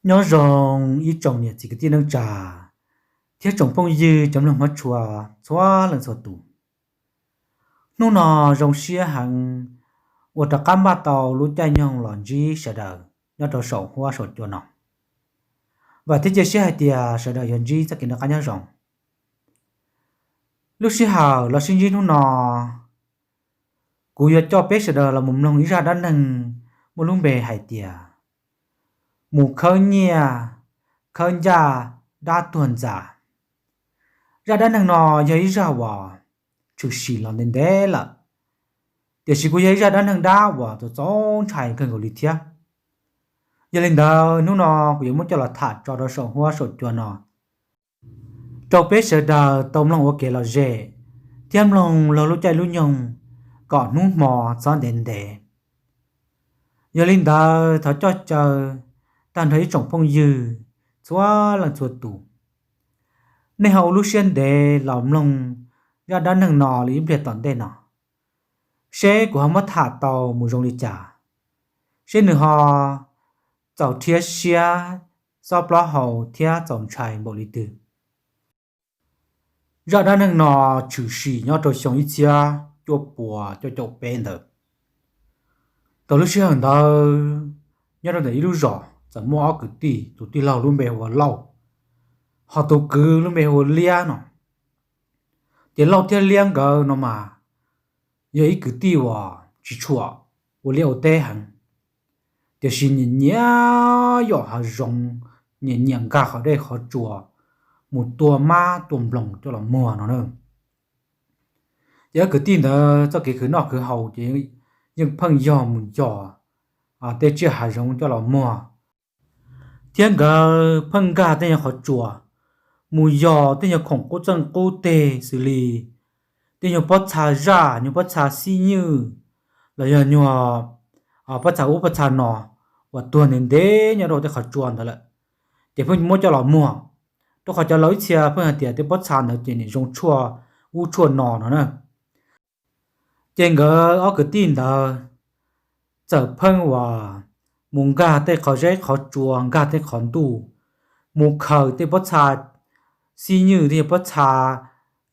Nyob zoo ib tsoom niam txiv kwv tij neej tsa thiab tsoom phooj ywg cov mloog hmov tshua txhua leej txhua tus. Hnub no zoo siab heev uas rov qab npaj tau lub caij nyoog los ntsib sawv daws nyob rau saum huab saum cua no. Vam thiab cia siab hais tias sawv daws yuav ntsib txoj kev noj qab nyob zoo. Lub sij hawm los sib ntsib hnub no, kuv yuav coj peb sawv daws los mus mloog ib zaj dab neeg muaj lub npe hais tias mus khawb nyiaj khawb ncaj dab tuag ntxa. Zaj dab neeg no yog ib zaj uas tshwm sim los ntev ntev lawm, tiam sis kuj yog ib zaj dab neeg dab uas txaus txaus ntshai kawg nkaus li thiab. Yog li ntawd hnub no kuv yuav muab coj los tham tso rau saum huab saum cua no rau peb sawv daws tau mloog ua kev lom zem thiab mloog laug lub caij lub nyoog kom hnub hmo txhob ntev ntev. Yog li ntawd thov coj caw tag nrho ib tsoom phooj ywg txhua leej txhua tus, nej ho ua lub siab ntev los mloog zaj dab neeg no li ib pliag tom ntej no, seb kuv ho muab tham tau mus zoo li cas, seb nws ho txaus rhiab siab, xob plaub hau thiab txaus ntshai npaum li twg. Zaj dab neeg no tshwm sim nyob rau xyoo ib txhiab cuaj puas cuaj caum peb ntawd. Thaum lub sij hawm ntawd, nyob rau ntawm ib lub zos txawm muaj ob kwv tij, tus tij laug lub npe hu ua Lauj, ho tus kwv lub npe hu ua Liab no. Ces Lauj thiab Liab nkawd no mas yog ib kwv tij uas tsis tshua ua liaj ua teb heev, tiam sis nyiam nyiam yos hav zoov, nyiam nyiam nkag qhov dej qhov tsua mus tua mab tua nploos coj los muag no na. Ces ob kwv tij ntawd txoj kev khwv noj khwv haus ces yeej pheej yog mus yos tej tsiaj hav zoov coj los muag, thiab nkawd pheej nkag tej nyuag qhov tsua mus yos tej nyuag khoom qub txeej qub teg xws li tej nyuag pob txha zaj, nyuag pob txha xib nywj, los yog nyuag pob txha ub pob txha no uas tuag ntev ntev nyob rau tej qhov tsua ntawd lawm, ces pheej muab coj los muag, rau qhov cov laus ib txhia pheej hais tias tej pob txha ntawd ces nim zoo tshuaj ub tshuaj no no na. Ces nkawd ob kwv tij ntawd txawm pheej uas mus nkag tej qhov zeb qhov tsua, nkag tej qhov ntuj, mus khaws tej pob txha xib nywj, tej pob txha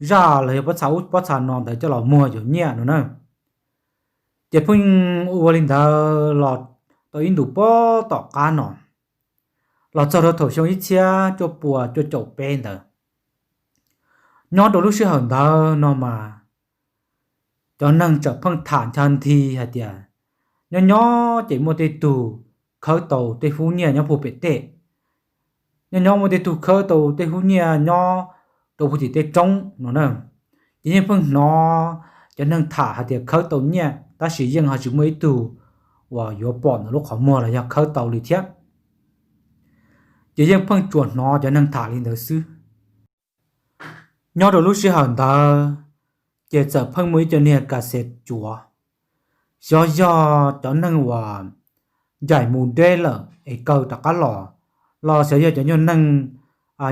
zaj los yog pob txha ub pob txha no ntawd coj los muag yuav nyiaj no na. Ces pheej ua li ntawd los tau ib ntus puag tom qab no, los txog rau thaum xyoo ib txhiab cuaj puas cuaj caum peb ntawd, nyob rau lub sij hawm ntawd no mas cov neeg txawm pheej tham ncha nthi hais tias nyob nyob ces muaj tej tug khawb tau tej hub nyiaj nyob puag pem tej, nyob nyob muaj tej tug khawb tau tej hub nyiaj nyob rau puag tim tej roob no na. Ces yeej pheej hnov cov neeg tham hais tias khawb tau nyiaj, tab sis yeej ho tsis muaj ib tug uas yuav pom ntawm lub qhov muag los yog khawb tau li thiab. Ces yeej pheej tsuas hnov cov neeg tham li ntawd xwb. Nyob rau lub sij hawm ntawd, ces txawm pheej muaj ib co niag kas xev cuav, xyov yog cov neeg uas ncaim mus deb lawm es kaw rov qab los, los xyov yog cov nyuag neeg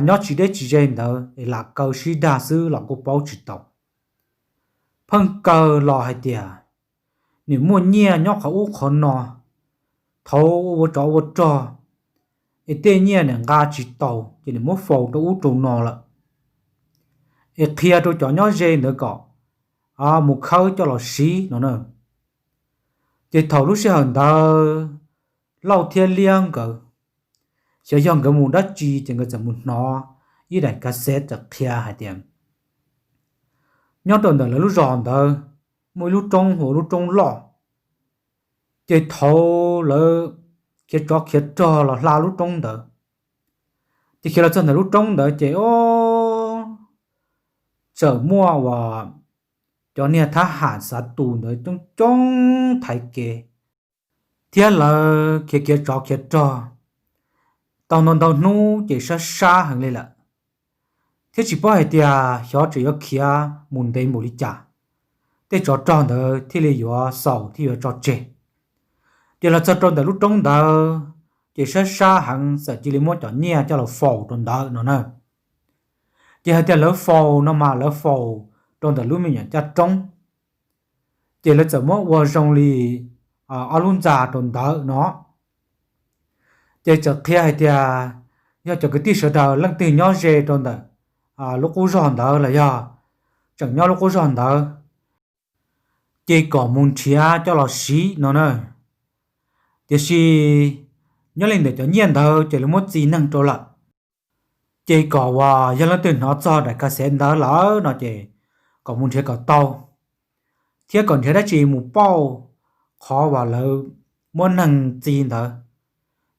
nyob tsis deb tsis ze ntawd es lam kaw sib dag xwb los kuj paub tsis tau. Pheej kaw los hais tias nim muaj nyiaj nyob qhov ub qhov no, thaum ua tsov ua rog es tej nyiaj nim nqa tsis tau ces nim muab faus rau ub rau no lawm, es qhia rau cov nyob ze ntawd kom mus khawb coj los siv no na. Ces thaum lub sij hawm ntawd Lauj thiab Liab nkawd, xyov yog nkawd mus dab tsi ces nkawd txawm mus hnov ib daim kas xev txawm qhia hais tias nyob rau ntawm lawv lub zos ntawd muaj ib lub roob hu ua lub roob loj. Ces thaum lawv khiav tsov khiav rog los hla lub roob ntawd, ces khiav los txog ntawm lub roob ntawd ces o, txawm muaj uas cov niag thab ham xav tus ntawd coob coob thaiv kev, thiab lawv khiav khiav tsov khiav rog tau ntau ntau hnub ces sab sab heev li lawm, thiab tsis paub hais tias xyov tseem yuav khiav mus ntev npaum li cas, tej tsov rog ntawd thiaj li yuav xaus thiaj yuav tso tseg. Ces los txog rau ntawm lub roob ntawd, ces sab sab heev txawm cia li muab cov nyiaj coj los faus rau ntawd no na. Ces hais tias lawv faus no mas lawv faus rau ntawm lub me nyuam caj roob, ces lawv txawm muab ua zoo li ob lub ntxa rau ntawd no. Ces txawm qhia hais tias yog cov kwv tij sawv daws leej twg nyob ze rau ntawm lub qub zog ntawd los yog tseem nyob lub qub zog ntawd, ces kom mus nrhiav coj los siv no na. Tiam sis nyob li ntawm cov nyiaj ntawd ces lawv muab txi neeg rau lawm, ces kom uas yog leej twg hnov txog daim ka xev ntawd lawm no ces kom mus nrhiav kom tau, thiab kom nrhiav dab tsi mus pauj qhov uas lawv muab neeg txi ntawd,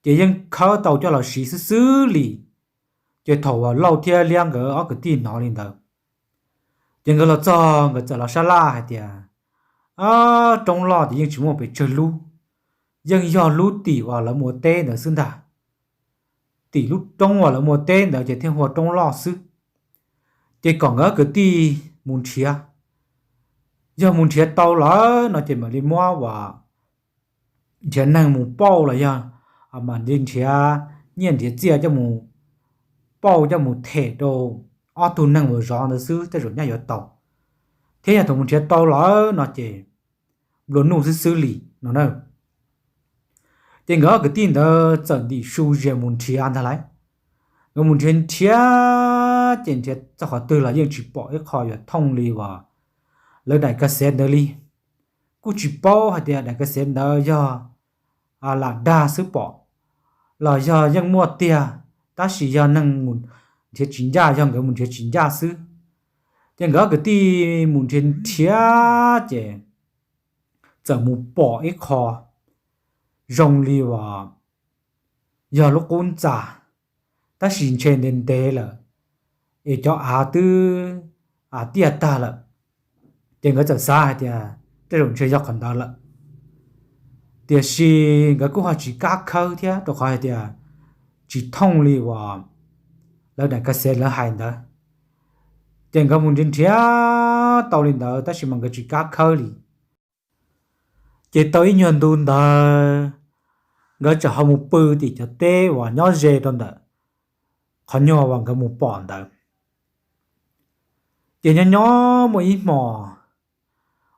ces yeej khawb tau coj los siv xwb xwb li. Ces thaum uas Lauj thiab Liab nkawd ob kwv tij hnov li ntawd, ces nkawd los txog nkawd txawm los sab laj hais tias, Roob loj ces yeej tsis muaj pes tsawg lub, yeej yog lub tim uas lawv mus ua teb ntawd xwb ntag. Tim lub roob uas lawv mus ua teb ntawd ces thiaj hu ua roob loj xwb. Ces kom nkawd ob kwv tij mus nrhiav, yog mus nrhiav tau lawm no ces mam li muab uas nrhiav neeg mus pauj los yog mam li nrhiav nyiaj nrhiav txiaj coj mus pauj coj mus them rau ob tug neeg uas zov ntawd xwb tej zaum nyaj yuav tau, thiab yog thaum mus nrhiav tau lawm no ces nplua nuj xwb xwb li no na. Ces nkawd ob kwv tij ntawd txawm ntim su zias mus nrhiav ntag lauj. Nkawd mus nrhiav nrhiav ces nrhiav txog qhov twg los yeej tsis pom ib qho yuav thooj li uas lawv daim ka xev ntawd li. Kuj tsis paub hais tias daim ka xev ntawd yog lam dag xwb pom, los yog yeej muaj tiag, tab sis yog neeg mus nrhiav tsis ncaj, yog nkawd mus nrhiav tsis ncaj xwb. Ces nkawd ob kwv tij mus nrhiav nrhiav ces txawm mus pom ib qho zoo li uas yog lub qub ntxa, tab sis ntshe ntev ntev lawm, es cov av twb tiaj tag lawm. Ces nkawd txawm xav hais tias tej zaum ntshe yog qhov ntawd lawm, tiam sis nkawd kuj ho tsis kam khawb thiab rau qhov hais tias tsis thooj li uas lawv daim ka xev lawv hais ntawd. Ces nkawd mus nrhiav nrhiav tau li ntawd tab sis mas nkawd tsis kam khawb li. Ces tau ib nyuag ntu ntawd, nkawd txawm ho mus pw tim cov teb uas nyob ze rau ntawm qhov nyuag uas nkawd mus pom ntawd. Ces nyob nyob muaj ib hmos,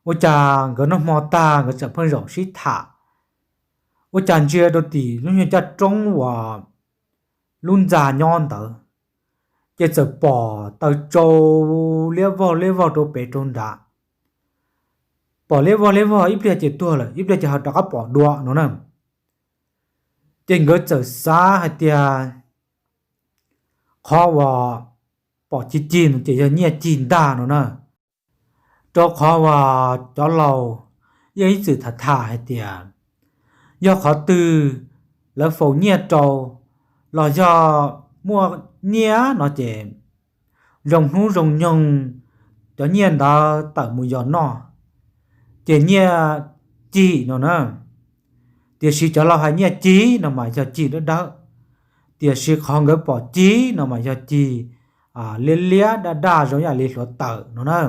ua cas nkawd noj hmo tag nkawd txawm pheej zaum sib tham, ua cas ntsia rau tim lub nyuag caj roob uas lub ntxa nyob ntawd, ces txawm pom taws tsau liab vog liab vog rau pem rau nrad. Pom liab vog liab vog ib pliag ces tuag lawm, ib pliag ces ho rov qab pom dua no na. Ces nkawd txawm xav hais tias qhov uas pom cig cig no ces yog nyiaj cig ntag no na. Rau qhov uas cov laus yeej ib txwm tham tham hais tias yog qhov twg lawv faus nyiaj rau los yog muaj nyiaj no ces zoo hnub zoo nyoog cov nyiaj ntawd tawm mus yos noj, ces nyiaj cig no na. Tiam sis cov laus hais nyiaj cig no mas yog cig dawb dawb, tiam sis qhov nkawd pom cig no mas yog cig liab liab daj daj zoo ib yam li hluav taws no na.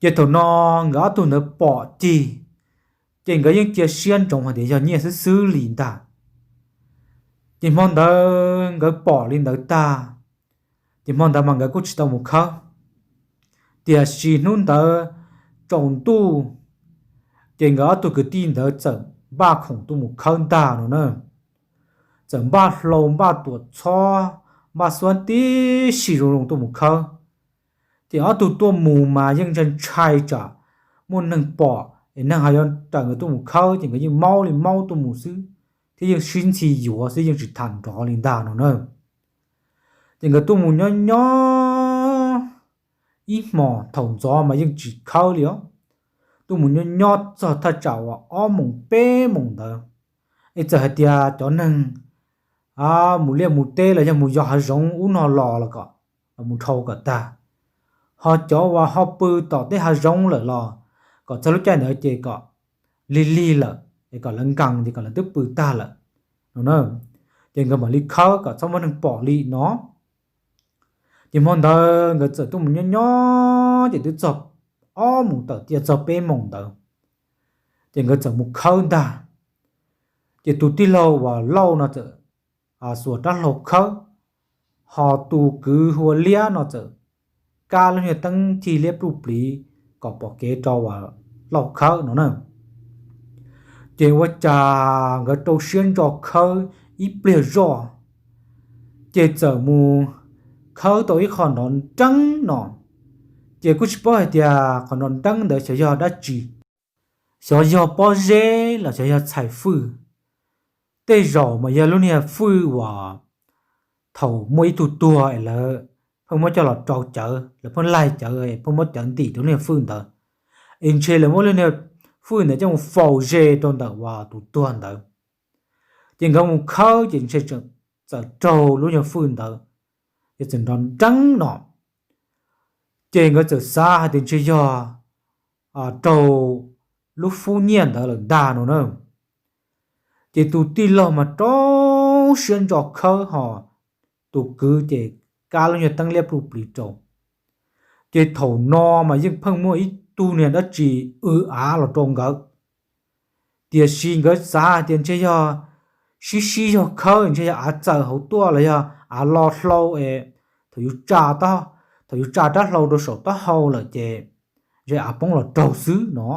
Ces thaum no nkawd ob tug ntawd pom cig, ces nkawd yeej cia siab ntsoov hais tias yog nyiaj xwb xwb li ntag. Ces hmo ntawd nkawd pom li ntawd tag, ces hmo ntawd mas nkawd kuj tsis tau mus khawb. Tiam sis hnub ntawd tsaus ntuj, ces nkawd ob tug kwv tij ntawd txawm npaj khoom tuaj mus khawb ntag no na. Txawm npaj hlau npaj tuam txhob, npaj xuab tib si zoo zoo tuaj mus khawb. Ces ob tug tuaj mus mas yeej ntshai ntshai tsam muaj neeg pom es neeg ho yuav raws nkawd tuaj mus khawb, ces nkawd yeej maub li maub tuaj mus xwb, thiab yeej sib ntxhi yuav xwb yeej tsis tham nrov li ntag no na. Ces nkawd tuaj mus nyob nyob ib hmos thaum ntxov mas yeej tsis khawb li os. Tuaj mus nyob nyob txog thaj tsam uas ob moos peb moos ntawd, es txawm hais tias cov neeg mus liaj mus teb los yog mus yos hav zoov ub no los los kom los mus dhau kom tag, ho cov uas ho pw tom tej hav zoov lawm los kom txog lub caij ntawd ces kom lig lig lawm es kom lawv nkees ces kom lawv twb pw tag lawm no na. Ces nkawd mam li khawb kom txhob muaj neeg pom li no. Ces hmo ntawd nkawd txawm tuaj mus nyob nyob ces twb txog ob moos tawm tiaj txog peb moos ntawd, ces nkawd txawm mus khawb ntag. Ces tus tij laug uas Lauj no txawm xuas rab hlau khawb, ho tus kwv hu ua Liab no txawm kab lub nyuag teeb thij liab pluj pliv kom pom kev rau uas Lauj khawb no na. Ces ua cas nkawd rau siab ntso khawb ib pliag zoj, ces txawm mus khawb tau ib qho nrov nreeb no. Ces kuj tsis paub hais tias qhov nrov nreeb ntawd xyov yog dab tsi, xyov yog pob zeb los xyov yog txhais fwj. Tej zaum mas yog lub niag fwj uas thaum muaj ib tug tuag es lawv pheej muab coj los rau cawv, lawv pheej laig cawv, pheej muab cawv ntim rau lub niag fwj ntawd, es ntshe lawv muab lub niag fwj ntawd coj mus faus ze rau ntawm uas tus tuag ntawd. Ces nkawd mus khawb ces ntshe txawm raug lub niag fwj ntawd, ces txawm nrov nreeb no. Ces nkawd txawm xav hais tias ntshe yog raug lub fub nyiaj ntawd lawm ntag no na. Ces tus tij laug mas rau siab ntso khawb ho tus kwv ces kab lub nyuag teeb liab pluj pliv rau. Ces thaum no mas yeej pheej muaj ib tug niag dab tsi w av los rau nkawd. Tiam sis nkawd xav hais tias ntshe yog sib sib zog khawb, ntshe yog av txawm hauv tuaj los yog av lo hlau es thaum yus tsa, thaum yus tsa rab hlau rau saum taub hau lawm ces ntshe av poob los raug xwb no.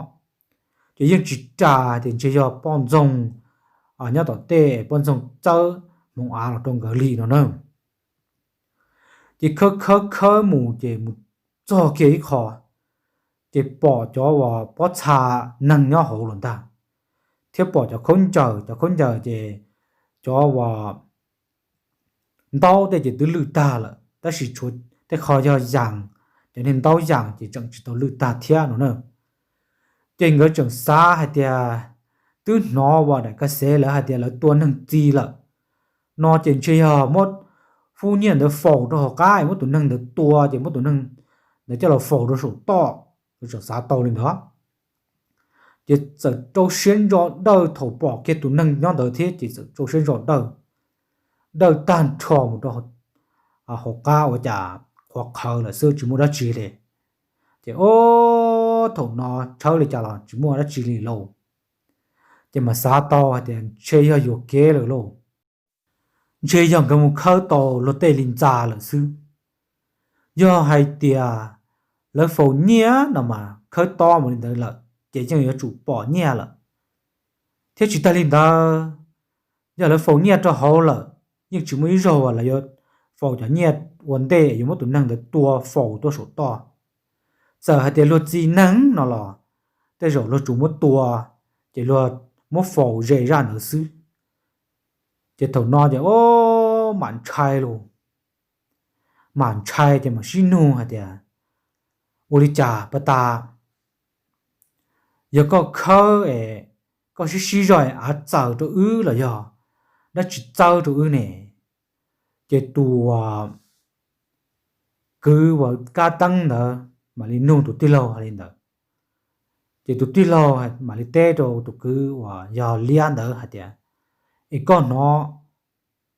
Ces yeej tsis ras tias ntshe yog poj ntxoog nyob tom tej, poj ntxoog txawb hmoov av los rau nkawd li no na. Ces khawb khawb khawb mus ces mus txog kiag ib qho, ces pom cov uas pob txha neeg nyob hauv los ntag, thiab pom cov khaub ncaws, cov khaub ncaws ces cov uas ntaub tej ces twb lwj tag lawm tab sis tshuav tej qho yog yas, cov niag ntaub yas ces tseem tsis tau lwj tag thiab no na. Ces nkawd tseem xav hais tias twb hnov uas daim ka xev lawv hais tias lawv tua neeg txi lawm no ces ntshe yog muab fub nyiaj ntawd faus rau hauv qab es muab tus neeg ntawd tua ces muab tus neeg ntawd coj los faus rau saum toj. Nkawd tseem xav tau li ntawd, ces txawm rau siab ntso dawj thaum pom kiag tus neeg nyob ntawd thiab ces txawm rau siab ntso dawj, dawj tag nrho mus rau hauv qab ua cas qhuav qhawv lawm xwb tsis muaj dab tsi li. Ces ob thaum no tshawb li cas los tsis muaj dab tsi li lauj. Ces mas xav tau hais tias ntshe yog yuam kev lawm lauj, ntshe yog nkawd mus khawb tau luag tej li ntxa lawm xwb. Yog hais tias lawv faus nyiaj no mas khawb tob mus li ntawd lawm ces yeej yuav tsum pom nyiaj lawm. Thiab tsis tag li ntawd, yog lawv faus nyiaj rau hauv lawm, yeej tsis muaj ib zaug uas lawv yuav faus cov nyiaj ua ntej yuav muab tus neeg ntawd tua faus tuaj saum toj. Txawm hais tias luag txi neeg no los tej zaum luag tsuas muab tua, ces luag muab faus ze zaj ntawd xwb. Ces thaum no ces o, mam ntshai lauj, mam ntshai ces mam sib nug hais tias ua li cas pas tas, yog koj khawb es koj sib sib zog es av txawm rau wb los yog dab tsi txawb rau wb ne? Ces tus kwv uas kab teeb ntawd mam li nug tus tij laug hais li ntawd. Ces tus tij laug mam li teb rau tus kwv uas yog liab ntawd hais tias, es koj hnov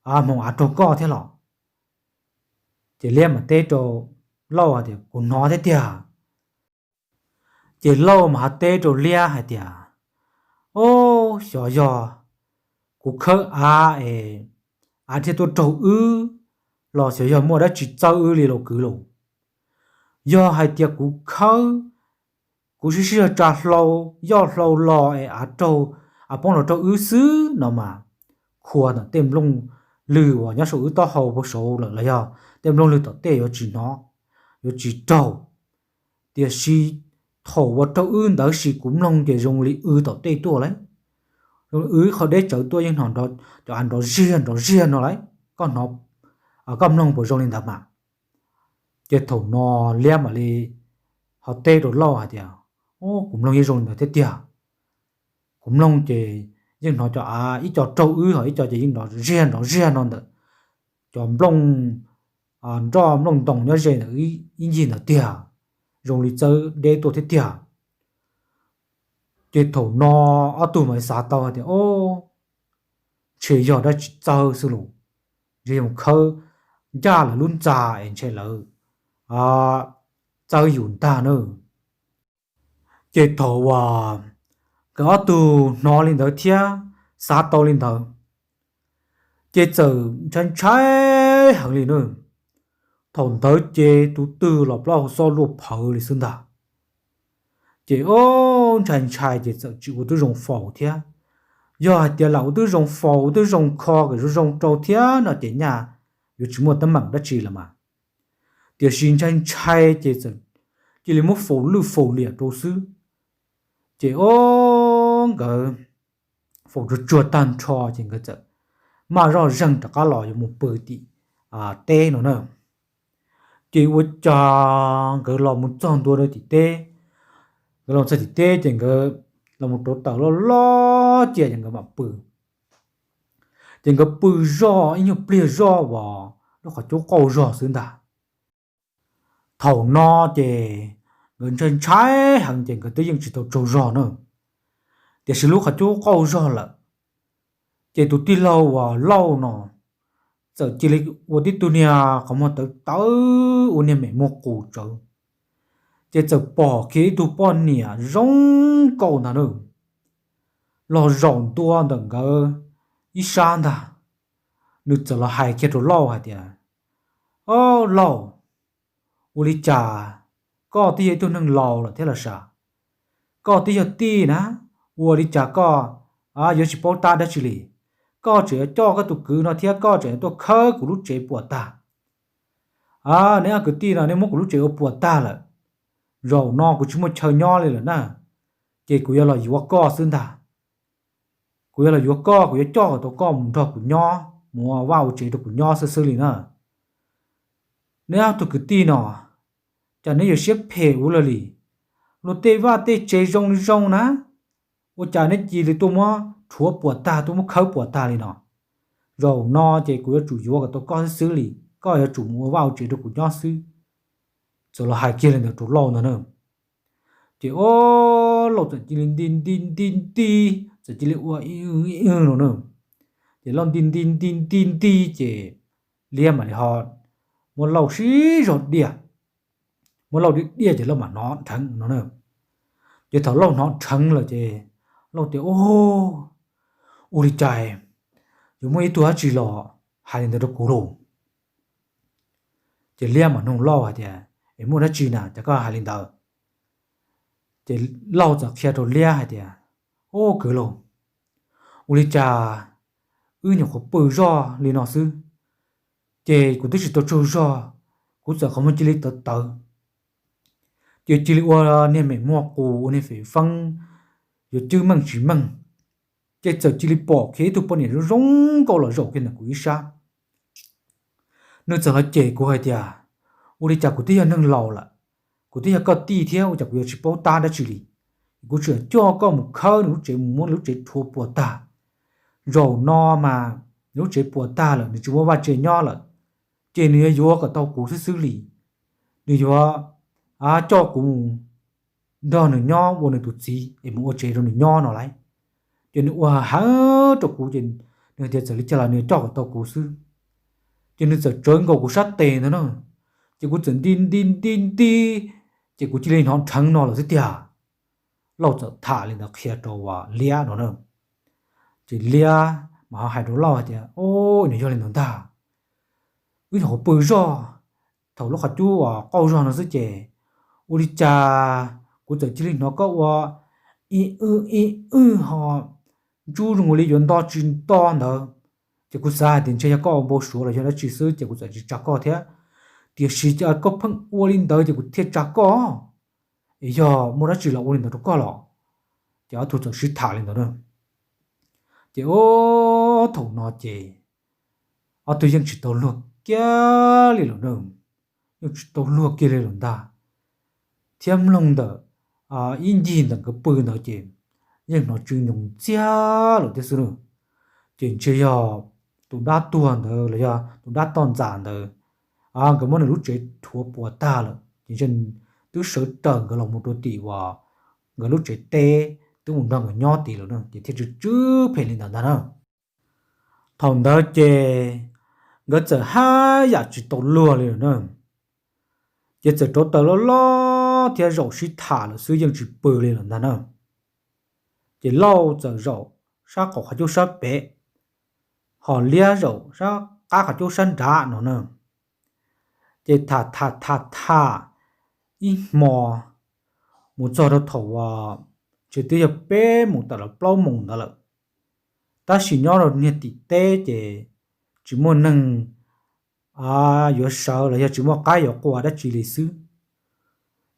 hmoov av raug koj thiab los? Ces liab mam teb rau lauj hais tias kuv hnov thiab tiag. Ces lauj mas ho teb rau liab hais tias, o, xyov yog kuv khawb av es av thiaj tuaj raug wb los xyov yog muaj dab tsi txawb wb li lauj kwv lauj. Yog hais tias kuv khawb, kuv sib sib zog tsa hlau, yoj hlau los es av raug, av poob los raug wb xwb no mas, khua ntawm tej nplooj lwg uas nyob saum wb taub hau puag saud lawm los yog tej nplooj lwg tom tej yuav tsis hnov, yuav tsis raug. Tiam sis thaum uas raug wb ntawd sis kuv mloog ces zoo li w tom tej tuaj lauj, zoo li w ib qho deb tsawv tuaj yeej hnov cov av nrov ziag nrov ziag no lauj. Koj hnov, koj mloog puas zoo li ntawd mas? Ces thaum no liab mam li ho teb rau lauj hais tias, o, kuv mloog yeej zoo li ntawd thiab tiag. Kuv mloog ces yeej hnov cov av ib co raug wb ho ib co ces yeej nrov ziag nrov ziag no ntawm cov nplooj, nroj nplooj ntoos nyob ze ntawm ib ncig ntawd tiag, zoo li txawb deb tuaj thiab tiag. Ces thaum no ob tug mam li xav tau hais tias, o, ntshe yog dab tsi txawb xwb lauj, ntshe yog khawb ncaj lawv lub ntxa es ntshe lawv txawb yus ntag na. Ces thaum uas nkawd ob tug hnov li ntawd thiab xav tau li ntawd, ces txawm ntshai ntshai heev li na. Thaum ntawd ces tus twg los plaub hau xob luaj phawv li xwb ntag. Ces o, ntshai ntshai ces txawm tsis ua tib zoo faus thiab. Yog hais tias lam ua tib zoo faus ua tib zoo kho kom zoo zoo rau thiab no ces nyaj yuav tsis muaj teeb meem dab tsi lawm mas. Tiam sis ntshai ntshai ces txawm cia li muab faus lwj faus liam rau xwb. Ces o, nkawd faus tsuag tsuag tag nrho ces nkawd txawm maj zoj zeeg rov qab los yuav mus pw tim teb no na. Ces ua cas nkawd los mus txog ntua rau tim teb, nkawd los txog tim teb ces nkawd los mus rauv taws loj loj cia ces nkawd mam pw. Ces nkawd pw zoj ib nyuag pliag zoj uas lub qhov cub qaug zog xwb ntag. Thaum no ces nkawd ntshai ntshai heev ces nkawd twb yeej tsis tau tsaug zog na, tiam sis lub qhov cub qaug zog lawm. Ces tus tij laug uas Lauj no txawm cia li ua tib tug niag qhov muag tawv tawv ua niag mem muag qus tsawv, ces txawm pom kiag ib tug poj niam zoo nkauj ntag na, los zaum ntua ntawm nkawd ib sab ntag. Nws txawm los hais kiag rau Lauj hais tias, O Lauj, ua li cas koj twb yog ib tug neeg laus lawm thiab los sav, koj twb yog tij na, ua li cas koj yuav tsis paub tab dab tsi li? Koj tseem yuav coj koj tus kwv no thiab koj tseem yuav tuaj khawb kuv lub tsev puas tag. Neb ob kwv tij no nej muab kuv lub tsev ua puas tag lawm, zaum no kuv tsis muaj chaw nyob li lawm na, ces kuv yuav los yuav koj xwb ntag. Kuv yuav los yuav koj, kuv yuav coj kom tau koj mus nrog kuv nyob, mus ua vaj ua tsev rau kuv nyob xwb xwb li na. Neb ob tug kwv tij no, cas neb yuav siab phem ua luaj li? Luag tej vaj tej tsev zoo li zoo na, ua cas neb cia li tuaj muab rhuav puas tag, tuaj muab khawb puas tag li no? Zaum no ces kuv yuav tsum yuav kom tau koj xwb xwb li, koj yuav tsum mus ua vaj ua tsev rau kuv nyob xwb. Txawm los hais kiag li ntawd rau Lauj ntag na. Ces o, Lauj txawm cia li nti nti nti nti, txawm cia li ua ib ib no na. Ces Lauj nti nti nti nti nti ces liab mam li ho muab Lauj sib zog diaj, muab Lauj diaj diaj ces Lauj mam hnov rheev no na. Ces thaum Lauj hnov rheev lawm ces Lauj tias, Ua li cas yuav muaj ib tug dab tsi los hais li ntawd rau kuv lauj? Ces liab mam nug Lauj hais tias, Es muaj dab tsi na cas koj hais li ntawd? Ces Lauj txawm qhia rau liab hais tias, Ua kwv lauj, ua li cas wb nyuam qhuav pw zoj li no xwb, ces kuv twb tsis tau tsaug zog, kuv txawm qhov muag cia li tawv tawv, ces cia li ua niag mem muag qus ua niag fem feeb, yuav cwb meej tsis meej, ces txawm cia li pom kiag ib tug poj niam zoo zoo nkauj los zaum kiag ntawm kuv ib sab. Nws txawm los cem kuv hais tias, Ua li cas kuv twb yog neeg laus lawm, kuv twb yog koj tij thiab ua cas kuv yuav tsis paub tab dab tsi li? Kuv tseem coj koj mus khawb nws lub tsev, mus muab nws lub tsev rhuav puas tag. Zaum no mas nws lub tsev puas tag lawm, nws tsis muaj vaj tsev nyob lawm, ces nws yuav yuav kom tau kuv xwb xwb li. Nws yuav coj kuv mus nrog nws nyob ua nws tus txiv es mus ua tsev rau nws nyob no lauj. Ces nws ua heev rau kuv ces nws hais tias txawm li cas los nws yuav coj kom tau kuv xwb. Ces nws txawm tsawv nkaus kuv sab tes ntag na, ces kuv txawm nti nti nti nti, ces kuv cia li hnov rheev no lawm xwb tiag. Lauj txawm tham li ntawd qhia rau liab no na. Ces liab mas ho hais rau Lauj hais tias, Ua, nws yog li ntawd ntag, wb nyuam qhuav pw zoj, thaum lub qhov cub uas qaug zog no xwb ces ua li cas kuv txawm cia li hnov koj ua ib wb ib wb ho ntsub zoo li yuav nto tsis nto ntawd. Ces kuv xav hais tias ntshe yog koj ua npau suav los yog dab tsi xwb ces kuv txawm tsis tsa koj thiab. Tiam sis koj pheej ua li ntawd ces kuv thiaj tsa koj. Es yog muaj dab tsi los ua li ntawd rau koj los? Ces ob tug txawm sib tham li ntawd na. Ces o, thaum no ces ob tug yeej tsis tau luag kiag li lawm na, yeej tsis tau luag kiag li lawm ntag. Thiab mloog ntawm ib ncig ntawm nkawd pw ntawd ces yeej hnov tsw nyoos ntxiag lawm thiab xwb na. Ces ntshe yog tus dab tuag ntawd los yog tus dab toj ntxas ntawd, nkawd muab nws lub tsev rhuav puas tag lawm ces ntshe twb sawv raws nkawd los mus rau tim uas nkawd lub tsev teb, twb mus nrog nkawd nyob tid lawm na, ces thiaj tsw tsw phem li ntawd ntag na. Thaum ntawd ces nkawd txawm haj yam tsis tau luag li lawm na, ces txawm rauv taws loj loj thiab zaum sib tham lawm xwb yeej tsis pw li lawm ntag na. Ces Lauj txawm zaum sab qaum qhov cub sab pem, ho liab zaum sab qab qhov cub sab nrad no na. Ces tham tham tham tham ib hmo mus txog rau thaum uas tseem twb yog peb moos tawm los plaub moos ntawd lawm, Tab sis nyob rau niag tim teb ces tsis muaj neeg yuav sawv los yog tsis muaj qaib yuav qua dab tsi li xwb.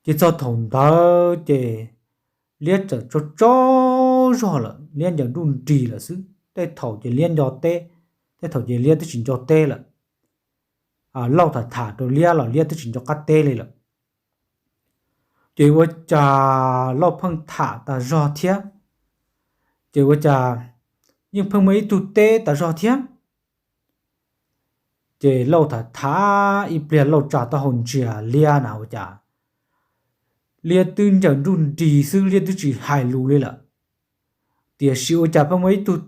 Ces txog thaum ntawd ces liab txawm tsaug tsaug zog lawm, liab ncaws nruj nris lawm xwb. Tej thaum ces liab nco teb, tej thaum ces liab twb tsis nco teb lawm. Lauj tham tham rau liab los liab twb tsis nco qab teb li lawm. Ces ua cas Lauj pheej tham tas zog thiab, ces ua cas yeej pheej muaj ib tug teb tas zog thiab. Ces Lauj tham tham ib pliag Lauj tsa taub hau ntsia liab na ua cas liab twb ncaws nruj nris xwb, liab twb tsis hais lus li lawm. Tiam sis ua cas pheej muaj ib tug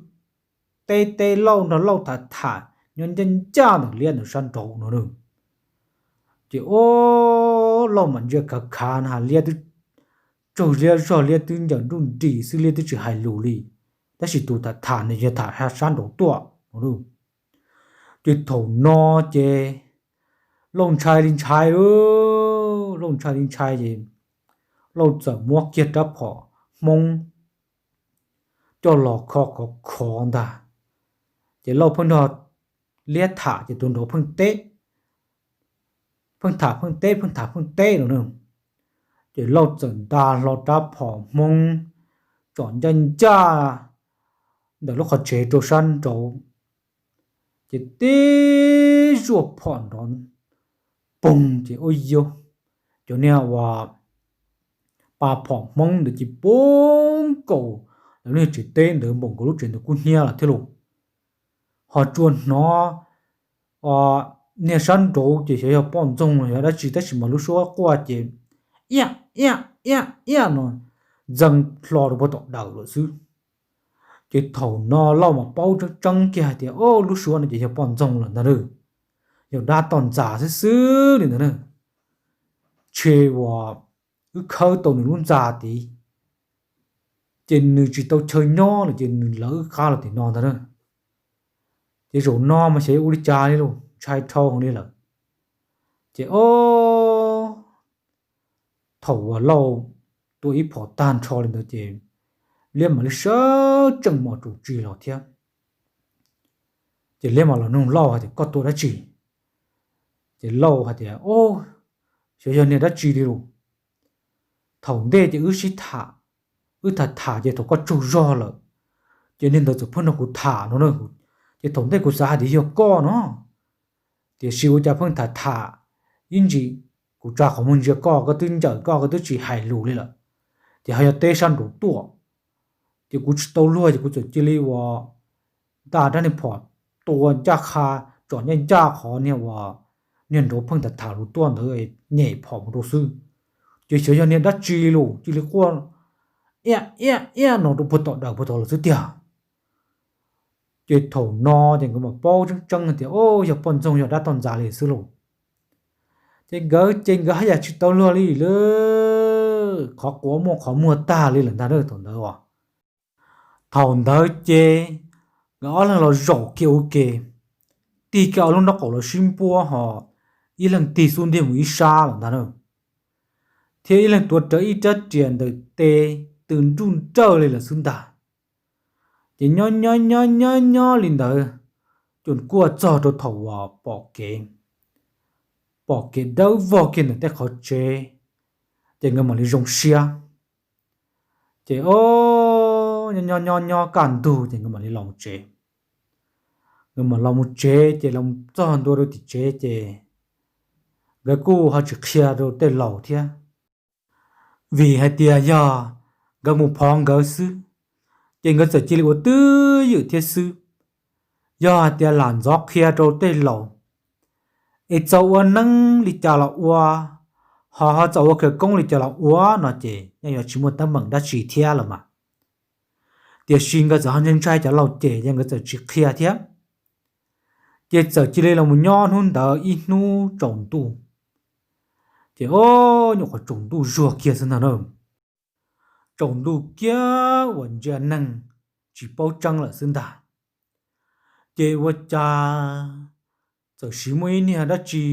teb teb Lauj nrog Lauj tham tham nyob ncaj ncaj ntawm liab ntawd sab nraud no. Ces ua Lauj mam ntsia khav khav na liab twb tsaug liab zog, liab twb ncaws nruj nris xwb, liab twb tsis hais lus li. Tab sis tus tham tham nws yog tham sab nraud tuaj no. Ces thaum no ces Lauj ntshai li ntshai, Lauj ntshai li ntshai ces Lauj txawm muab kiag rab phom Hmoob coj los kho khov khov ntag. Ces Lauj pheej nrog liab tham ces tus nraud pheej teb, pheej tham pheej teb, pheej tham pheej teb no. Ces Lauj txawm nta hlo rab phom Hmoob tsom ncaj ncaj ntawm lub qhov tsev rau sab nraud, ces tib zuaj phom nrov poog ces ua yog cov niag uas pa phom Hmoob ntawd ces poob nkaus lawv niag tsev teb ntawd npaum nkaus lub tsev ntawd kub hnyiab lawm thiab lauj. Ho tsuas hnov niag sab nraud ces xyov yog poj ntxoog los yog dab tsi tab sis mas lub suab quaj ces iaj iaj iaj iaj no ntxees hlo rau puag tom dawm lawm xwb. Ces thaum no Lauj mas paub tseeb tseeb kiag hais tias o lub suab no ces yog poj ntxoog lawm ntag na, yog dab toj ntxas xwb xwb li ntag na. Ntshe uas wb khawb tau nws lub ntxa tid, ces nws tsis tau chaw nyob lawm ces nws lawv wb qab los tim no ntag na. Ces zaum no mas xyov yuav ua li cas li lauj, ntshai dhau heev li lawm. Ces o thaum uas Lauj tua ib phom tag nrho li ntawd ces liab mam li sawv tsees mos tsuj tsis los thiab. Ces liab mam los nug Lauj hais tias koj tua dab tsi? Ces Lauj hais tias o xyov yog niag dab tsi li lauj. Thaum ntej ces wb sib tham, wb tham tham ces thaum koj tsaug zog lawm, ces niag ntawd txawm pheej nrog kuv tham no na. Ces thaum ntej kuv xav hais tias yog koj no, tiam sis ua cas pheej tham tham ib ntsis, kuv tsa qhov muag ntsia koj, koj twb ncaws koj, koj twb tsis hais lus li lawm, ces ho yog teb sab nraud tuaj. Ces kuv tsis tau luag ces kuv txawm cia li uas nta rab niag phom tua ncaj qha, tsom ncaj ncaj qhov niag uas niag nraud pheej tham tham lus tuaj ntawd, nyem phom mus rau xwb. Ces xyov yog niag dab tsi lauj, cia li quaj iaj iaj iaj no rau puag tom dawm puag tod lawm xwb tiag. Ces thaum no ces nkawd mam paub tseeb tseeb hais tias o yog poj ntxoog yog dab toj ntxas li xwb lauj. Ces nkawd ces nkawd haj yam tsis tau luag li lawm, qhov quav muaj qhov muag tag li lawm ntag na thaum ntawd os. Thaum ntawd ces nkawd ob leeg los zaum kiag ua ke, tig kiag ob lub nraub qaum los sib npuab ho ib leeg tig xub ntiag mus ib sab lawm ntag na, thiab ib leeg tuav rawv ib rab riam ntawm tes tws nruj nrawj li lawm xwb ntag. Ces nyob nyob nyob nyob nyob li ntawd, ces kuj txog rau thaum uas pom kev, pom kev dawb vog kiag ntawm tej qhov tsev, ces nkawd mam li zoo siab. Ces o nyob nyob nyob kaj ntug ces nkawd mam li los mus tsev. Nkawd mam los mus tsev ces los txog ntua rau tim tsev ces nkawd kuj ho tsis qhia rau tej laus thiab, vim hais tias yog nkawd mus phov nkawd xwb, ces nkawd txawm cia li ua twj ywm thiab xwb. Yog hais tias lam ntxov qhia rau tej laus es txaus ua neeb li cas los ua, ho ho txaus ua khawv koob li cas los ua no ces yeej yuav tsis muaj teeb meem dab tsi thiab los mas. Tiam sis nkawd txawm ho ntshai ntshai cov laus cem ces nkawd txawm tsis qhia thiab. Ces txawm cia li los mus nyob hnub ntawd ib hnub tsaus ntuj. Ces o nyuam qhuav tsaus ntuj zuag kiag xwb ntag na, tsaus ntuj kiag uas ntsia neeg tsis paub tseeb lawm xwb ntag. Ces ua cas txawm siv muaj ib niag dab tsi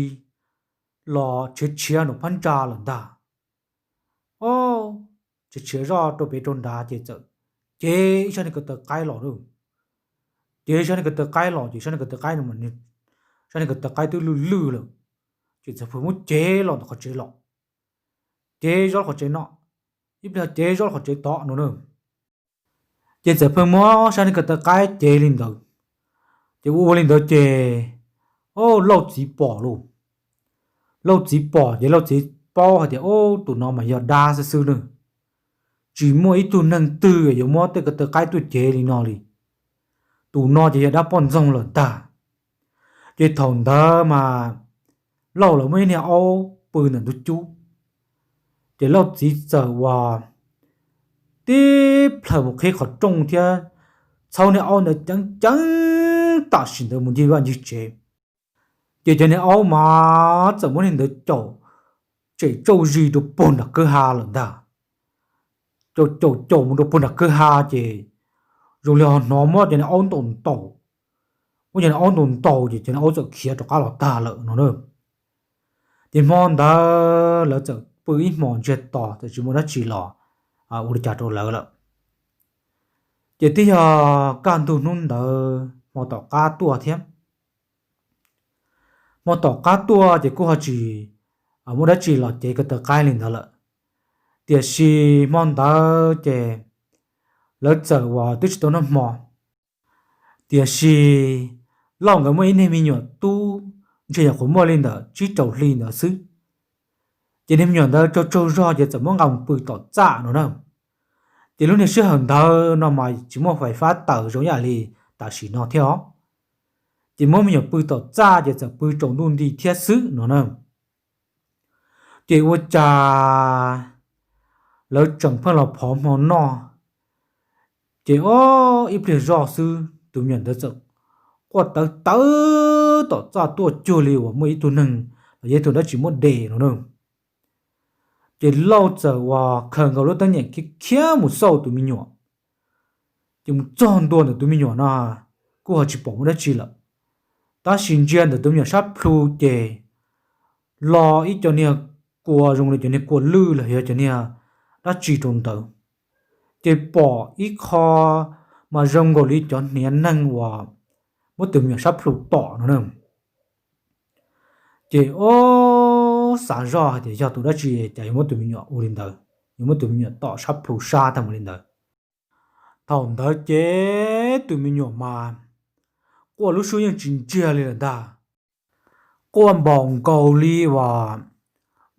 los tshiav tshiav nraum phab ntsa lawm ntag. O tshiav tshiav zoj rau pem rau nrad ces txawm cev ib sab niag ko taw qaib los lawm. cev sab niag ko taw qaib los ces sab niag ko taw qaib, sab niag ko taw qaib twb lwj lwj lawm. Ces txawm pheej muab cev los ntawm qhov tsev los, cev zoj qhov tsev no, ib pliag cev zoj qhov tsev tod no na. Ces txawm pheej muab sab niag ko taw qaib cev li ntawd. Ces ua ua li ntawd ces, o, Lauj txiv pom lauj. Lauj txiv pom ces Lauj txiv paub hais tias, o, tus no mas yog dab xwb xwb na, tsis muaj ib tug neeg twg yuav muab tej ko taw qaib tuaj cev li no li. Tus no ces yog dab poj ntxoog lawm ntag. Ces thaum ntawd mas Lauj lawv muaj ib niag aub pw ntawm ntug cub. Ces Lauj txiv txawm ua tib plhaws mus qhib qhov rooj thiab txhaub niag aub ntawd ceev ceev tam sim ntawd mus ncig vaj ncig tsev. Ces cov niag aub mas txawm muab niag ntawd caum tsem tsauj zis rau puag nram kwj ha lawm ntag. Caum caum caum mus rau puag nram kwj ha ces zoo li ho hnov muab cov niag aub ntaus ntaus. Muab cov niag aub ntaus ntaus ces cov niag aub txawm khiav rov qab los tag lawm no na. Ces hmo ntawd lawv txawm pw ib hmos ntsiag to txawm tsis muaj dab tsi los ua li cas rau lawv lawm. Ces twb yog kaj ntug hnub ntawd hmo tom qab tuaj thiab. Hmo tom qab tuaj ces kuj ho tsis muaj dab tsi los cev ko taw qaib li ntawd lawm. Tiam sis hmo ntawd ces lawv txawm uas twb tsis tau noj hmo. Tiam sis Lauj nkawd muaj ib niag me nyuam tub ntshe nyuam qhuav muaj li ntawm tsib rau hli ntawd xwb. Ces niag me nyuam ntawd tsaug tsaug zog ces txawm muab nqa mus pw tom txaj no na. Ces lub niag sij hawm ntawd no mas tsis muaj fais fab tawm zoo yam li tam sim no thiab os. Ces muab me nyuam pw tom txaj ces txawm pw tsaus ntuj nti thiab xwb no na. Ces ua cas lawv tseem pheej los phov hmo noj. Ces o, ib pliag zoj xwb tus me nyuam ntawd txawm quaj tawv tawv tom txaj tuaj cuag li uas muaj ib tug neeg los yog ib tug dab tsi muab de no na. Ces Lauj txawm uas khaws nkaus lub teeb nyem khiav khiav mus xauj tus me nyuam. Ces mus txog ntua ntawm tus me nyuam no kuj ho tsis pom muaj dab tsi lawm, tab sis ntsia ntawm tus me nyuam sab plhu ces los ib co niag kua zoo li cov niag kua lwj los yog cov niag dab tsi rau ntawd. Ces pom ib qho mas zoo nkaus li cov hniav neeg uas muab tus me nyuam sab plhu tom no na. Ces o, xav zoj hais tias yog tus dab tsi cas yuav muab tus me nyuam ua li ntawd, yuav muab tus me nyuam tom sab plhu sab tag mus li ntawd. Thaum ntawd ces tus me nyuam mas quaj lub suab yeej tsis ntsiag li lawm ntag. Quaj npaum nkaus li uas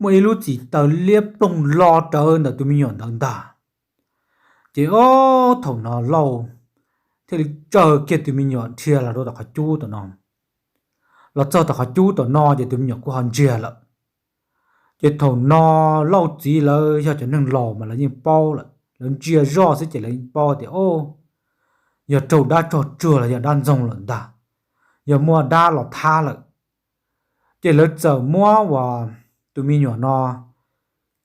muaj ib lub txim taws liab ploog lo rawv ntawm tus me nyuam ntawd ntag. Ces o, thaum no Lauj thiaj li tsaws kiag tus me nyuam dhia los rau tom qhov cub tom no. Los txog tom qhov cub tom no ces tus me nyuam kuj ho ntsiag lawm. Ces thaum no Lauj txiv lawv yog cov neeg laus mas lawv yeej paub lawm, lawv ntsia zoj xwb ces lawv yeej paub tias o, yog raug dab tsog tsuag los yog dab ntxoog lawm ntag, yog muaj dab los thab lawm. Ces lawv txawm muab uas tus me nyuam no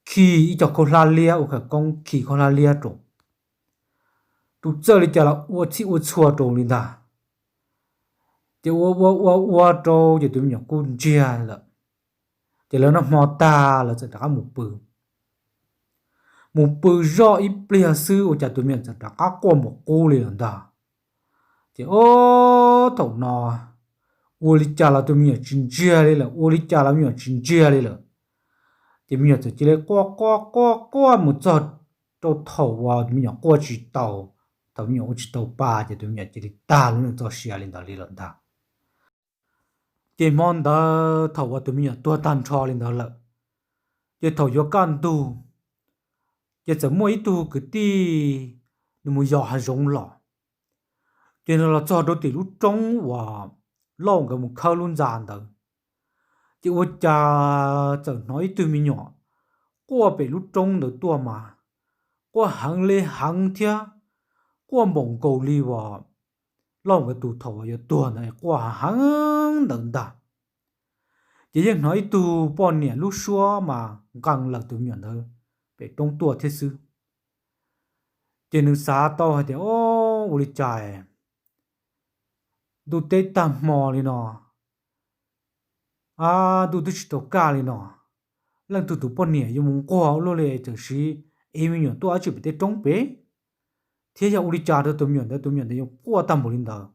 khi ib co khaub hlab liab, ua khawv koob khi khaub hlab liab rau, tus txawj li cas los ua txhij ua txhua rau li ntag. Ces ua ua ua ua rau ces tus me nyuam kuj ntsiag lawm. Ces lawv noj hmo tag lawv txawm rov qab mus pw. Mus pw zoj ib pliag xwb ua cas tus me nyuam txawm rov qab quaj npaum qub li lawm ntag. Ces o, thaum no ua li cas los tus me nyuam tsis ntsiag li lawm, ua li cas los me nyuam tsis ntsiag li lawm. Ces me nyuam txawm cia li quaj quaj quaj quaj mus txog rau thaum uas tus me nyuam quaj tsis tau, thaum me nyuam ua tsis tau pa ces tus me nyuam cia li tag lub neej txoj sia li ntawd li lawm ntag. Ces hmo ntawd thaum uas tus me nyuam tuag tag nrho li ntawd lawm, ces thaum yuav kaj ntug, ces txawm muaj ib tug kwv tij nws mus yos hav zoov los. Ces nws los txog rau tim lub roob uas Lauj nkawd mus khawb lub ntxa ntawd, ces ua cas txawm hnov ib tug me nyuam quaj pem lub roob ntawd tuaj mas quaj heev li heev thiab, quaj npaum nkaus li uas Lauj nkawd tus thaum uas yuav tuag ntawd quaj heev ntawd ntag. Ces yeej hnov ib tug poj niam lub suab mas nqee lawm tus me nyuam ntawd pem roob tuaj thiab xwb. Ces nws xav tau hais tias, o, ua li cas ntuj teb tag hmo li no, a, ntuj twb tsis tau kaj li no, leej twg tus poj niam yuav mus nquag ua luaj li tam sim ev me nyuam tuaj dab tsi pem tej roob pem, thiab yog ua li cas rau tus me nyuam ntawd, tus me nyuam ntawd yuav quaj tag npaum li ntawd.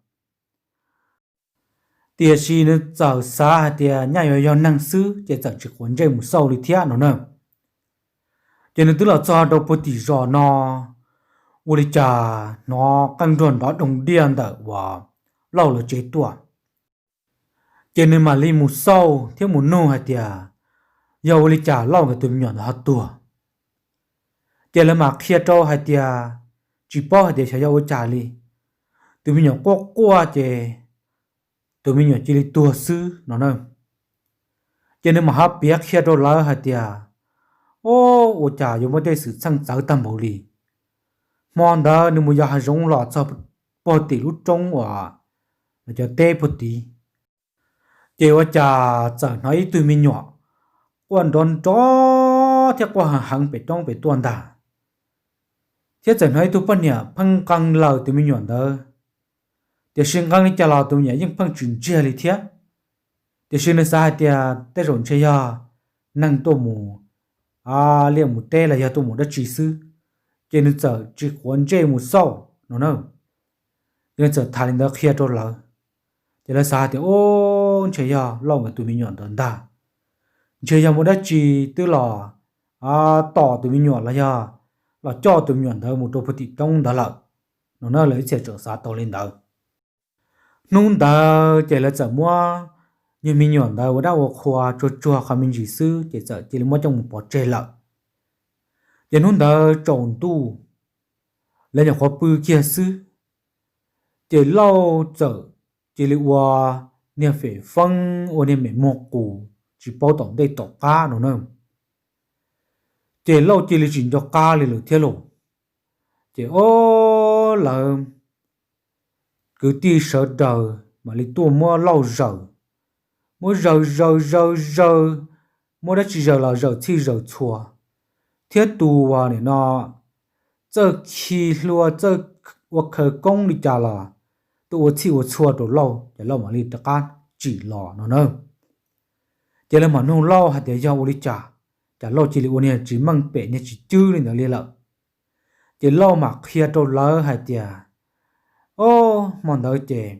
Tiam sis nws txawm xav hais tias nyaj yuav yog neeg xwb ces txawm tsis quav ntsej mus xauj li thiab no na. Ces nws twb los txog rau puag tim zos no, ua li cas hnov qeej nruag nrov doog diaj ntawm uas Lauj lawv tsev tuaj. Ces nws mam li mus xauj thiab mus nug hais tias yog ua li cas Lauj nkawd tus me nyuam ntawd ho tuag. Ces lawv mam qhia rau hais tias tsis paub hais tias xyov yog ua cas li, tus me nyuam quaj quaj ces tus me nyuam cia li tuag xwb no na. Ces nws mam ho piav qhia rau lawv hais tias, o, ua cas yuav muaj tej xwm txheej txawv tag npaum li. Hmo ntawd nws mus yos hav zoov los txog puag tim lub roob uas cov teb puag tid, ces ua cas txawm hnov ib tug me nyuam quaj nrov nrov thiab quaj heev heev pem roob pem tuaj ntag, thiab txawm hnov ib tug poj niam pheej nqee laws tus me nyuam ntawd. Tiam sis nqee li cas los tus me nyuam yeej pheej tsis ntsiag li thiab. Tiam sis nws xav hais tias tej zaum ntshe yog neeg tuaj mus liaj mus teb los yog tuaj mus dab tsi xwb, ces nws txawm tsis quav ntsej mus xauj no na. Ces nws txawm tham li ntawd qhia rau lawv, ces lawv xav hais tias, o, ntshe yog Lauj nkawd tus me nyuam ntawd ntag, ntshe yog muaj dab tsi twb los tom tus me nyuam los yog los coj tus me nyuam ntawd mus rau puag tim roob ntawd lawm no na. Lawv ib txhia tseem xav tau li ntawd. Hnub ntawd ces lawv txawm muab nyuag me nyuam ntawd ua dab ua qhua tsuag tsuag qhov me ntsis xwb ces txawm cia li muab coj mus pov tseg lawm. Ces hnub ntawd tsaus ntuj, lawv nyuam qhuav pw kiag xwb, ces Lauj txawm cia li ua niag fem feeb ua niag mem muag qus tsis paub tom ntej tom qab no na. Ces Lauj cia li tsis nco qab li lawm thiab lauj. Ces o, lawv kwv tij sawv daws mam li tuaj muab Lauj zaws, muab zaws zaws zaws zaws, muab dab tsi zaws los zaws txhij zaws txhua, thiab tus uas nim no txawj khi hlua txawj ua khawv koob li cas los tuaj ua txhij ua txhua rau Lauj ces Lauj mam li rov qab tsim los no na. Ces lawv mam nug Lauj hais tias yog ua li cas, cas Lauj cia li ua niag tsis meej pem niag tsis cwb li ntawd li lawm. Ces Lauj mam qhia rau lawv hais tias, o, hmo ntawd ces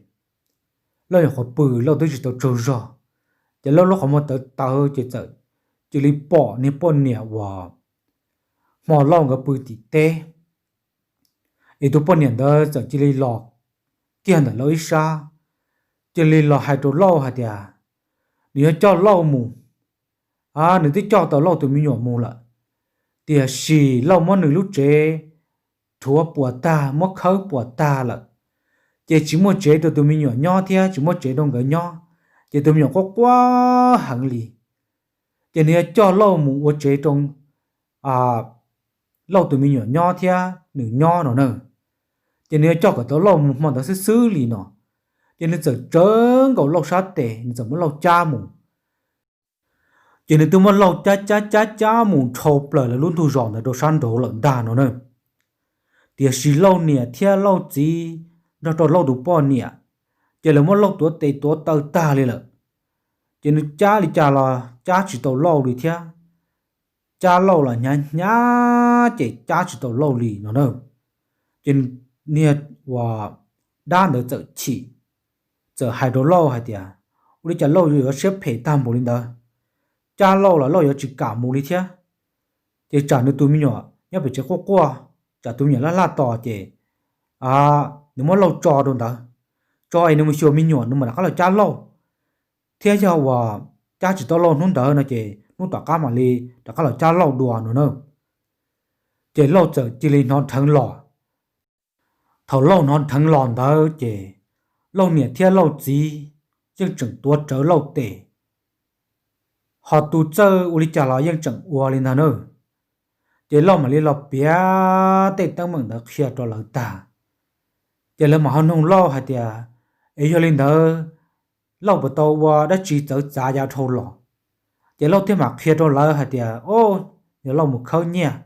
Lauj nyuam qhuav pw Lauj twb tsis tau tsaug zog, ces Lauj lub qhov muag tawv tawv ces txawm cia li pom niag poj niam uas hmo Lauj nkawd pw tim teb, es tus poj niam ntawd txawm cia li los kiag ntawm Lauj ib sab, cia li los hais rau Lauj hais tias nws yuav coj Lauj mus, nws twb coj tau Lauj tus me nyuam mus lawm, tiam sis Lauj muab nws lub tsev rhuav puas tag muab khawb puas tag lawm, ces tsis muaj tsev rau tus me nyuam nyob thiab tsis muaj tsev rau nkawd nyob, ces tus me nyuam quaj quaj heev li. Ces nws yuav coj Lauj mus ua tsev rau Lauj tus me nyuam nyob thiab nws nyob no na. Ces nws yuav coj kom tau Lauj mus hmo ntawd xwb xwb li no. Ces nws txawm tsawv nkaus Lauj sab tes, nws txawm muab Lauj cab mus. Ces nws twb muab Lauj cab cab cab cab mus dhau plaws lawv lub ntug zos ntawd rau sab nraud lawm ntag no na. Tiam sis Lauj niam thiab Lauj txiv nrog rau Lauj tus poj niam, ces lawv muab Lauj tuav tes tuav taw tag li lawm. Ces nws cab li cas los cab tsis tau Lauj li thiab, cab Lauj los hnyav hnyav ces cab tsis tau Lauj li no na. Ces niag uas dab ntawd txawm chim, txawm hais rau Lauj hais tias, ua li cas Lauj yuav siab phem tag npaum li ntawd, cab Lauj los Lauj yuav tsis kam mus li thiab. Ces tsam nws tus me nyuam nyob pem tsev quaj quaj, tsam tus me nyuam laj laj tos ces nws muab Lauj tso rau ntawd, tso es nws mus xyuas me nyuam nws mam rov qab los cab Lauj, thiab yog uas cab tsis tau Lauj hnub ntawd no ces hnub tom qab mam li rov qab los cab Lauj dua no na. Ces Lauj txawm cia li hnov dheev los. Thaum Lauj hnov dheev los ntawd ces Lauj niam thiab Lauj txiv yeej tseem tuav rawv Lauj tes, ho tus txawj ua li cas los yeej tseem ua li ntag na. Ces Lauj mam li los piav tej teeb meem ntawd qhia rau lawv tag, ces lawv mam ho nug Lauj hais tias, es yog li ntawd Lauj puas tau ua dab tsi txawv txav yav dhau los? Ces Lauj thiaj mam qhia rau lawv hais tias, o, yog Lauj mus khawb nyiaj,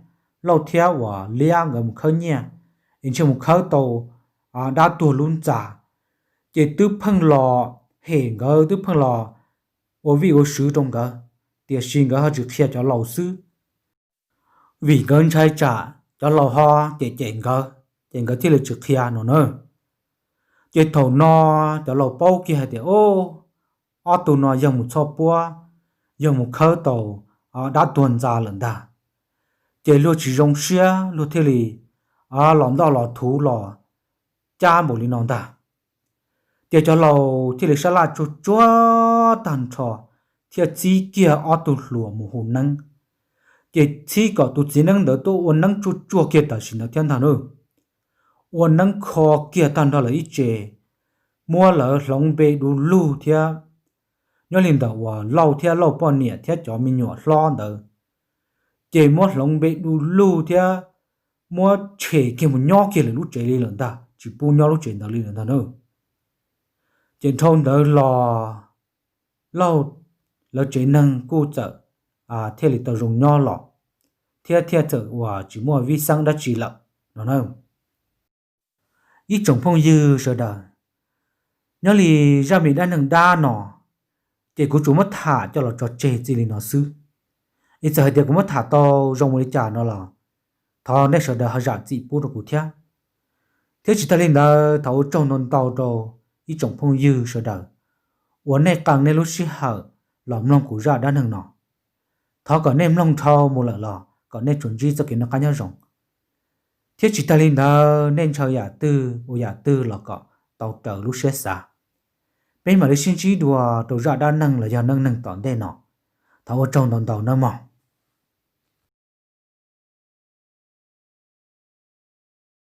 Lauj thiab uas Liab nkawd mus khawb nyiaj, es ntshe mus khawb tau dab tuag lub ntxa, ces twb pheej los hem nkawd, twb pheej los ua vij ua sw rau nkawd, tiam sis nkawd ho tsis qhia cov laus xwb, vim nkawd ntshai tsam cov laus ho cem cem nkawd, ces nkawd thiaj li tsis qhia no na. Ces thaum no cov laus paub kiag hais tias, o, ob tug no yog mus txhoj puab, yog mus khawb tau dab tuag ntxa lawm ntag. Ces luag tsis zoo siab, luag thiaj li los ntoj los thuv los cab npaum li no ntag. Ces cov laus thiaj li sab laj tsuag tsuag tag nrho, thiaj txib kiag ob tug hluas mus hu neeb. Ces txib kom tus txiv neeb ntawd tuaj ua neeb tsuag tsuag kiag tam sim ntawd thiab ntag na. Ua neeb kho kiag tag nrho lawv ib tse, muab lawv hloov npe du lug thiab, nyob li ntawm uas Lauj thiab Lauj poj niam thiab cov me nyuam hlob ntawd, ces muab hloov npe du lug thiab muab tshem kiag mus nyob kiag lawv lub tsev li lawm ntag, tsis pub nyob lub tsev ntawd li lawm ntag na. Ces dhau ntawd los Lauj lawv tsev neeg kuj txawm thiaj li tau zoo nyob los, thiab thiaj txawm uas tsis muaj vij xeeb dab tsi lawm no na. Ib tsoom phooj ywg sawv daws, nyob li zaj me dab neeg dab no, ces kuv tsuas muab tham coj los tso tseg txij li no xwb. Es txawm hais tias kuv muab tham tau zoo ua li cas no los, thov nej sawv daws ho zam txim pub rau kuv thiab. Thiab tsis tag li ntawd, thov ua tsaug ntau ntau rau ib tsoom phooj ywg sawv daws uas nej qee nej lub sij hawm los mloog kuv zaj dab neeg no. Thov kom nej mloog dhau mus lawm los kom nej tsuas ntsib txoj kev noj qab nyob zoo. Thiab tsis tag li ntawd, nej ntshaw yam twg ua yam twg los kom tau raws lub siab xav. Peb mam li sib ntsib dua rau zaj dab neeg los yog neej neeg tom ntej no. Thov ua tsaug ntau ntau nawb mog.